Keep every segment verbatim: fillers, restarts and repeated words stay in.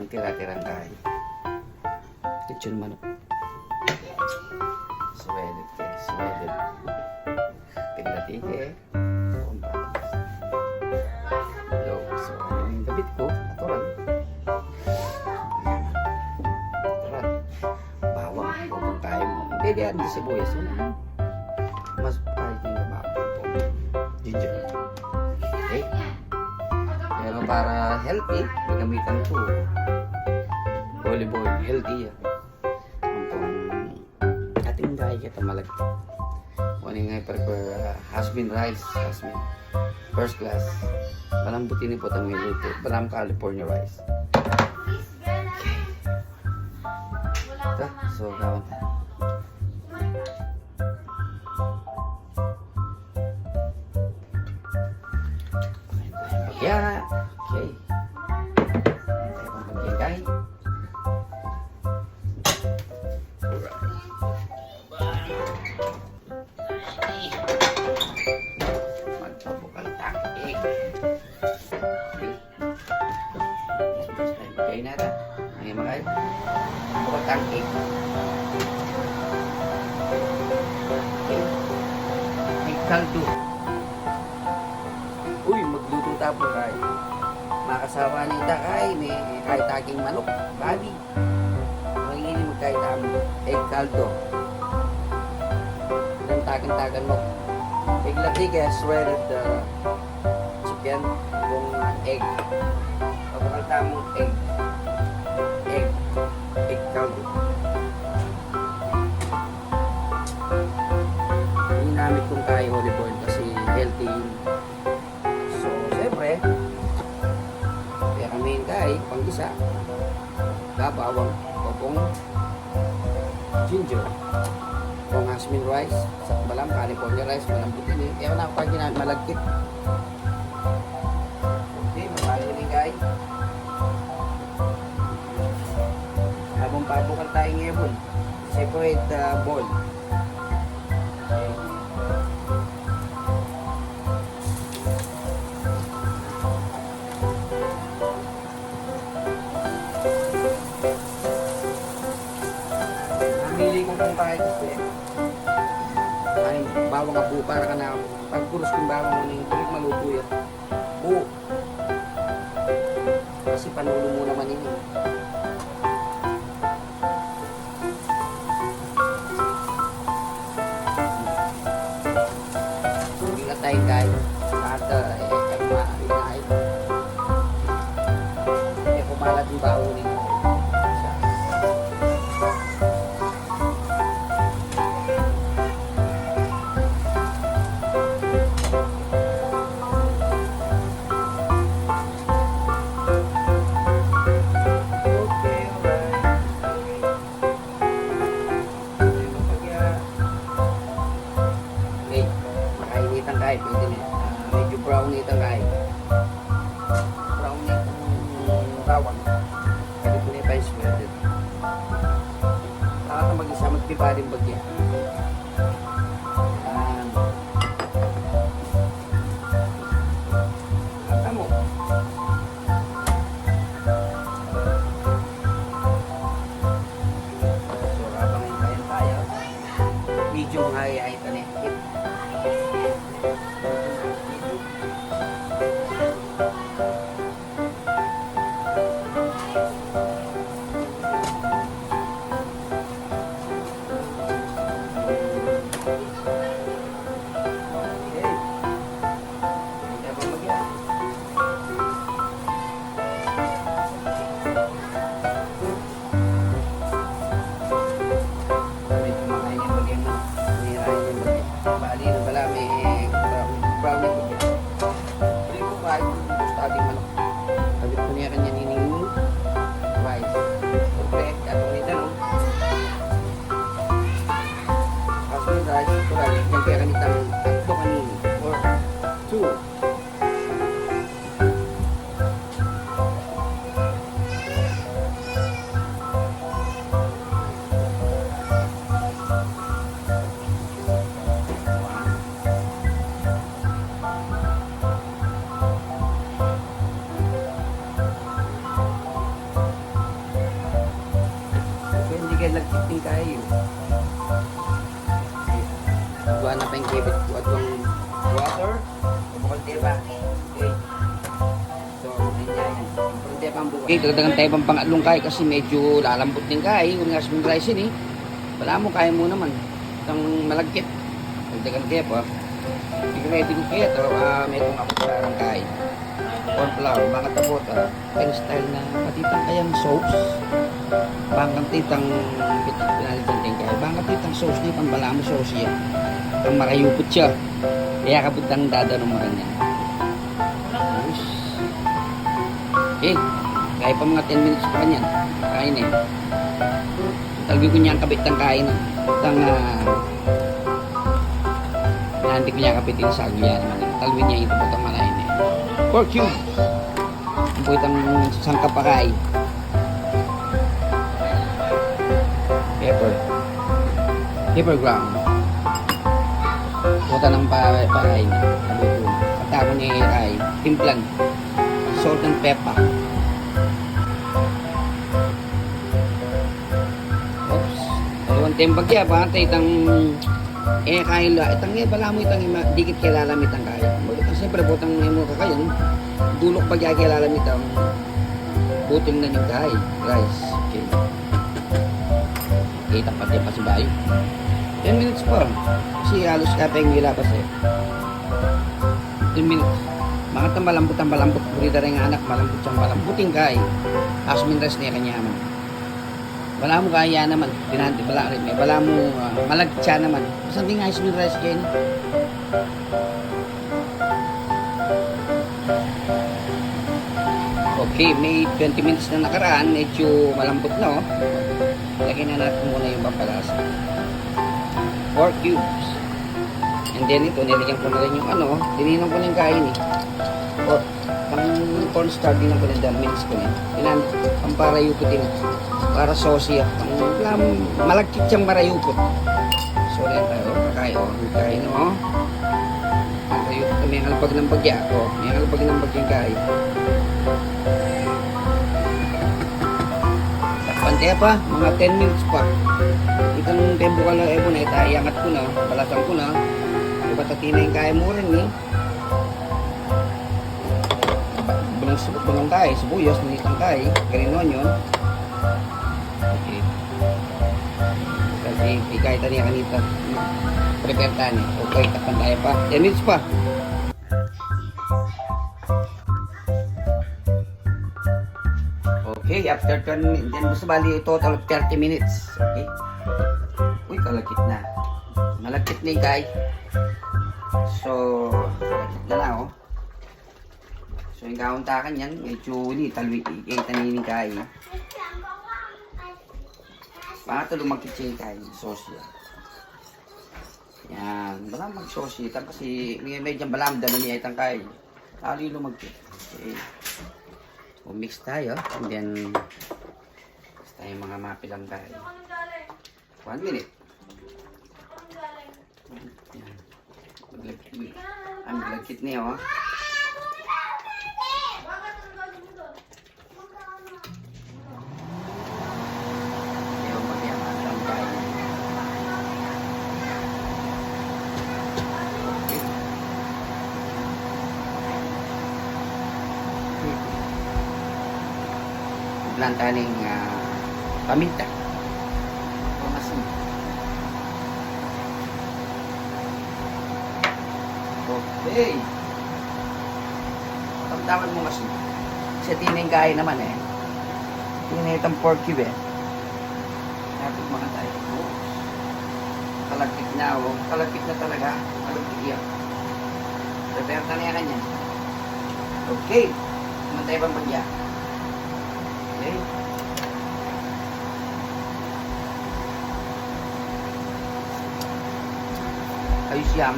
Tira-tirang kay. Lechon manok. Suweled kay, suweled. Tingnan natin kay. Hello. So, yung gabit ko, natural. Natural. Bawang, bawang tayo mo. Hindi, di, di sibuyas. Yun, ano? Mas tayo yung bawang. Ginger. Okay? Pero para healthy, gagamitan ko olive oil. Healthy yan. Ampong ating dai kita malag. Kuning nga, ah, jasmine rice, jasmine. First class. Malambut ini potang miluto. Balam California rice. Okay. Ito, so, kawan ta. Ayan. Okay. Ayan. Magpabukal tang egg. Okay. Magkay na ta. Ay, magkay. Bukal tang egg. Okay. Egg kaldo. Uy, magluto ta pu kay. Makasawa nita kay, me, kay taking manok, babi. Ang ini magkay tamu, egg kaldo. Ang tagan-tagan mo. Egg lagi, guys, where the chicken, yung, uh, egg. Pabakal tamu, egg. Egg. Egg kaldo. Ginamit kung kay olive oil kasi healthy yun. So, siyempre, kaya kami kay panggisa, bawang, bawang, ginger, kung jasmine rice, sa Balam, California rice, malambut ini. Kaya na pag ginamit, malagkit. Okay, mabalik ini kay. Habang pabukal tayo ngayon, separate, uh, bowl. Namili ko kung kahit gusto eh. Ay, bawang abu, para ka na, pagkurus kung bawang mo ning tulig maluto yan. Bu. Kasi panulo mo naman ini. Ingat tayo, guys. At, uh, eh, eh, ma-, eh, eh, kumalat yung baho nito. Okay, alright. Okay, makainitan kay, pwede na. Ah, medyo brown na itang kay. Brown na itang bawang. Pwede ko na ipa-spread it. Saka mag-isa, magpiparing bagya. Yan. At amo. So, habang hintayan tayo, medium high, high tayo. Lagkit ning kai. Kuha na pa ing kebit ku at ing water. Bukal, diba? Okay. So, ganyan. Siyempre, diba, ang buhay. Okay, dagdagan tayu pang pangatlung kai kasi medyu lalambut ning kai. Ngunit nga, rice ini, balamu kaya mu naman. Itang malagkit. Dagdagan tayu pa. Ready ku kaya ito, ah, metung aku sa kai. Corn flour, mga tabota. Kaya style na, pati itang kayang sauce. Bang kanita itang pit-, pinalitan keng kai. Bang kanita itang sauce ini, pang balamu sauce ya. Itang marayuput ya. Kaya kabud itang dadanum makanyan. Yes. Okay. Kaya pa mga ten minutes pa kanyan. Kaya na yan. Talwi ku nyan kabit itang kai na. Itang, ah, nanti ku nyan kabit ing sagu ya naman. Talwi nyan ito, butang maray na. Four cubes. Ang puwitang sangkap a kai. Pepper. Pepper ground. Buta ng pa-, paray na. Kabuto na. At ako ni kai. Timplan. Salt and pepper. Oops. Dalawang tembag ya, bang kanita itang, eh, kaila, itang, eh, balamu itang ima-, dikit keng lalam itang kai. Bang kanita, siyempre, butang e mu kakayan, duluk bagya keng lalam itang butil na ning kai. Rice. Okay. Okay, tapat ya pa si bayu. Ten minutes pa. Kasi halos kaya pa ing ilabas, eh. Ten minutes. Mga ta malambut, ang malambut. Buri da rin anak, malambut yang malambut ing kai. As min rice ne kanya man. Balamu kaya naman, pinanti, bala, balamu, ah, malagkit ya naman. Basta di nga is min rice kayu. Okay, may twenty minutes na nakaraan, medyu malambut na, oh. Lagyan na natin muna yung pampalasa. Four cubes. And then ito, nilagyan ko na rin yung ano, dininan ko na yung kain eh. Or, ang cornstarch, dinan ku na, dahil minutes ku na. Inan, ang para yuput ini. Para sauce ya. Ang, ang malagkit yang marayuput. So, yan tayo. Kakain, oh. Kakain, oh. Marayuput na, may halbag ng bagya. Oh, may halbag ng bagya, guys. Takpan tayo pa. Mga ten minutes pa. Itang tempo ka lang, eh, muna, ita, iangat ku na. Balasan ku na. Iba tati na yung kaya mu rin, eh. Bulung sibu-, bulung tayo, sibuyas, nitang tayo, green onion. Okay. Kasi ikay tani kanita. Prepare tani. Okay, takpan tayo pa. Ten minutes pa. Okay, after twenty minutes, then gusto bali total of thirty minutes. Okay. Uy, kalagkit na. Malagkit na, ikay. So, malagkit na na, oh. So, yung kaunta kanyan, medyu ini, talwi, ikay tanining kai. Mga to lumagkit siya, ikay. Sauce ya. Yan. Balamu mag-sauce ya. Tapos, si, may, medyu balamu, dala niya itang kai. Lalo yung lumagkit. Okay. O, mix tayo. And then, basta yung mga mapilang kai. One minute. Yan. Maglagkit, ah, maglagkit niya, oh. Ayaw, pati ang atang tayo. Planta ning, ah, paminta. Pamasin. Okay. Tamtaman mu kasi. Kasi tineng kain naman eh. Tineng itang pork cube eh. Kapit mga tayo. Oh. Kalagkit na, oh. Kalagkit na talaga. Kalagkit yan. Prepare na niya kanya. Okay. Mantay bang bagya? Okay. Ayos yan.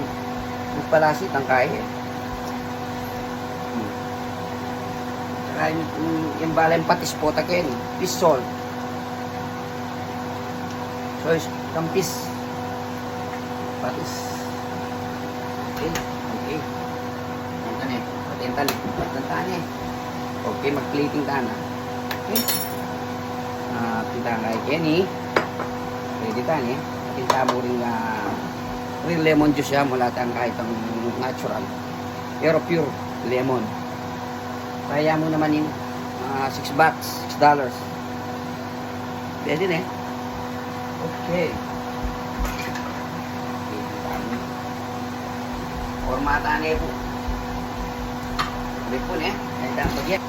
Magpalasi, tangkay eh. Hmm. Saka yung, yung, yung bala yung patis, pota kayo eh. Fish salt. So, is, kampis. Patis. Okay, okay. Yan tani, pati yan tani. Pati yan tani. Okay, mag-plating tana. Okay. Ah, kita kay Kenny. Pwede tane, atin tamu ring, ah, real lemon juice ya, mula tang kahit ang natural. Pero pure lemon. Kaya mu naman ini, ah, six bahts, six dollars. Pwede ne. Okay. Porma tane pu. Sabi pu ne, ay, dapat yan.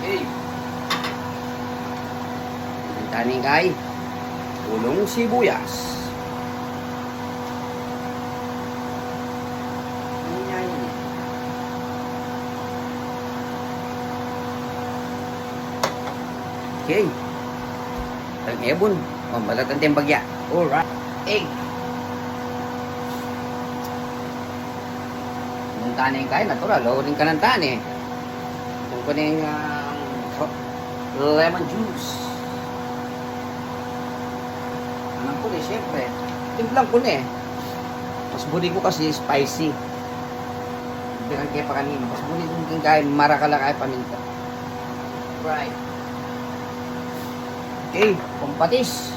Okay. Ang taning kay, pulung sibuyas. Yan, yan. Okay. Ang ebon. O, matatante yung bagya. Alright. Egg. Ang tane kay natural, o rin ka ng tane. Kung kuning, ah, lemon juice. Alam ko na, siyempre. Timplang ko na eh. Mas buri ko kasi spicy. Bilang kaya pa kanina. Mas buri ko yung kaya marakala kaya paminta. Right. Okay, pampatis.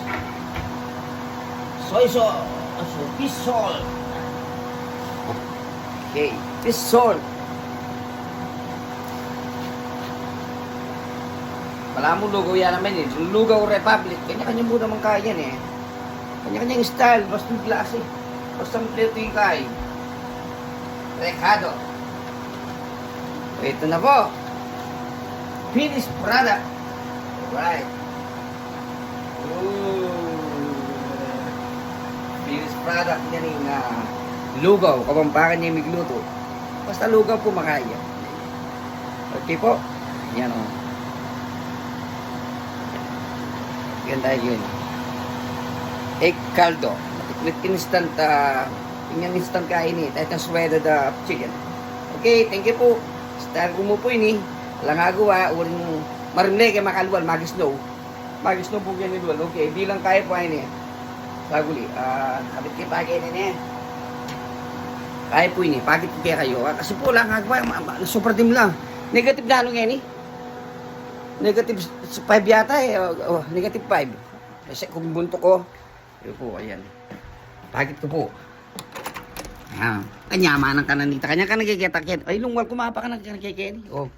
Soy sauce. Aso, fish salt. Okay, fish salt. Wala mo lugaw yan naman eh. Lugaw Republic. Kanya-kanya mo naman kaya yan eh. Kanya-kanyang style. Basta yung klase. Basta yung plato yung kain. Rekado. Ito na po. Finished product. Right. Ooh. Finished product niya rin na lugaw. Kapampangan niya migluto. Basta lugaw po makaya. Okay po. Yan o. Yan tayo yun. Egg caldo. Matiklit instant, ah, yung instant kain eh. Tayo yung shredded, ah, chicken. Okay, thank you po. Style ko mo po ini. Walang agawa. Uling marimle kay makalual, mag-snow. Mag-snow po yan ilual. Okay, bilang kaya po ini. Saguli, ah, kapit kay pake ini. Kaya po ini, pakit ko kaya kayo. Ah, kasi po lang, agwa, ma-, ma-, super dim lang. Negative na ano ngayon eh. Negative five yata eh. Oh, oh, negative five. Kasi kung buntok ko, yun po, ayan. Pakit ko po. Ayan. Kanyamanan ka na nita. Kanya ka nagkikita kaya. Ay, lungwal kumapa ka na nagkikita. Oh.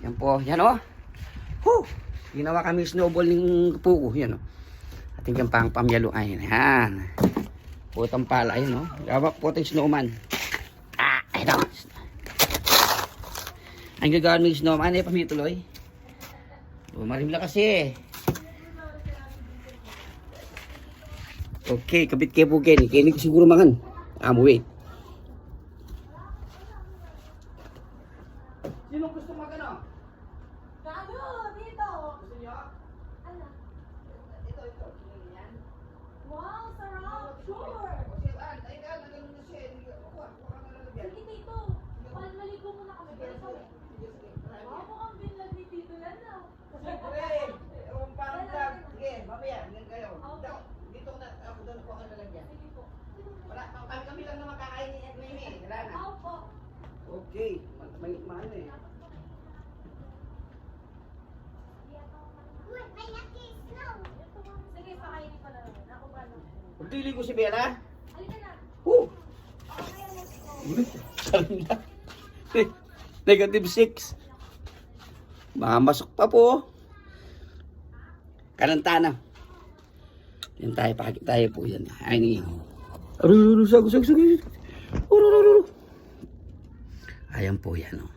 Yan po. Yan oh. Huh! Ginawa kami snowball ning puko. Yan oh. Ating kang pang pamyalo. Ayan. Yan. Putang pala. Ayan oh. Gawa po tayong snowman. Ah, ito. Ang gagawin mo yung snowman eh, pamituloy. O, marimla kasi eh. Okay, kabit kaya po keni. Keni ko siguro mangan. Amo, wait. Sinong gusto magano? Gago, dito. Gusto niyo? Ano? Ito, ito. Gusto niyo yan? Wow, sarap. Sure. O, sige, ah, ay, ah, nagano na siya eh. Kuha, kuha ka na lang yan. Sige, tito. Sige. Pal-, maligo muna kami. Sige, sige. Sige, sige. Wow, mukhang binlog ni Tito yan, ah. Siyempre, yung parang vlog. Sige, mamaya, ganyan kayo. Opo. Dito, dito ko na, ako doon, kuha ka na lang dyan. Sige po. Wala, kami, kami lang naman kakain ni Edwin eh. Wala na. Opo. Okay. Ma-, may, maano eh. Uy, may nakis, no? Sige, pakainin ko na lang. Ako ba, no? Pagdili ko si Bella. Halika na. Oh! Negative six. Mamasok pa po. Kananta na. Yan tayo, pakit tayo po yan. Ay, ni. Aru, aru, aru, sagu, sagu, sagu. Aru, aru, aru, aru. Ayan po yan, oh.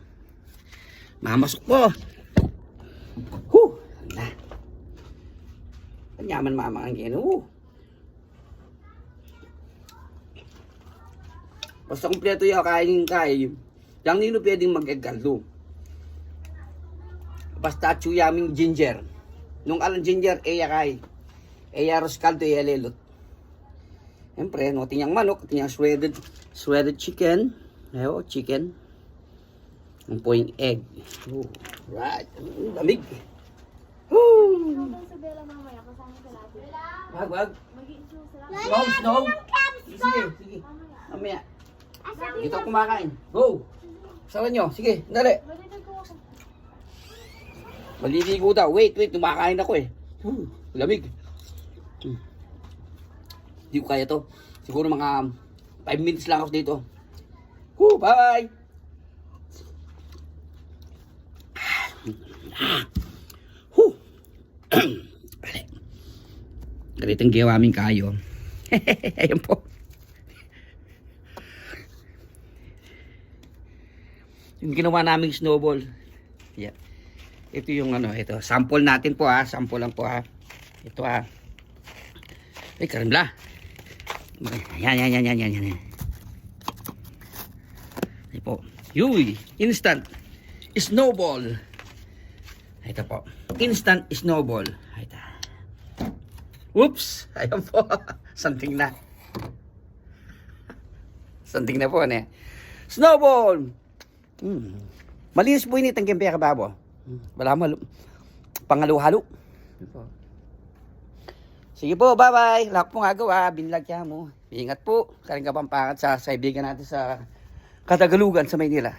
Mamasok po. Huh! Na. Anyaman mama ang gino. Basta kumpleto ya, kain, kain. Yang nino pwedeng mag-egg caldo. Basta tsuyaming ginger. Nung alang ginger, e ya kay. E ya arroz caldo, e ya lelot. Siyempre, no, atin yang manok, atin yang shredded, shredded chicken. Ayo, chicken. Ang po yung egg. Oh, right. Ang lamig. Woo! Ikaw daw si Bella mamaya, kasama si Lati. Wag, wag. Snow, snow. Sige, sige. Mamaya. Dito kumakain. Go. Sawan nyo. Sige, dali. Maliligo daw. Wait, wait. Kumakain ako eh. Hmm, lamig. Hmm. Di ko kaya to. Siguro mga five minutes lang ako dito. Woo, bye! Woo! Ganito ang ginawa ming kayo. Ayan po. Yung ginawa naming snowball. Yeah. Ito yung ano, ito. Sample natin po ha. Sample lang po ha. Ito ha. Ay, karimla. Yan, yan, yan, yan, yan, yan. Ito po. Yuy, instant snowball. Ito po. Instant snowball. Ito. Oops. Ayan po. Something na. Something na po, ne? Snowball! Hmm. Malinis po ini, tangke peka babo. Hmm. Wala mo, panghalo-halo. Sige po, bye-bye. Lahat pong agawa, binlag kaya mo. Ingat po. Karing Kapampangan sa, sa kaibigan natin sa Katagalugan sa Maynila.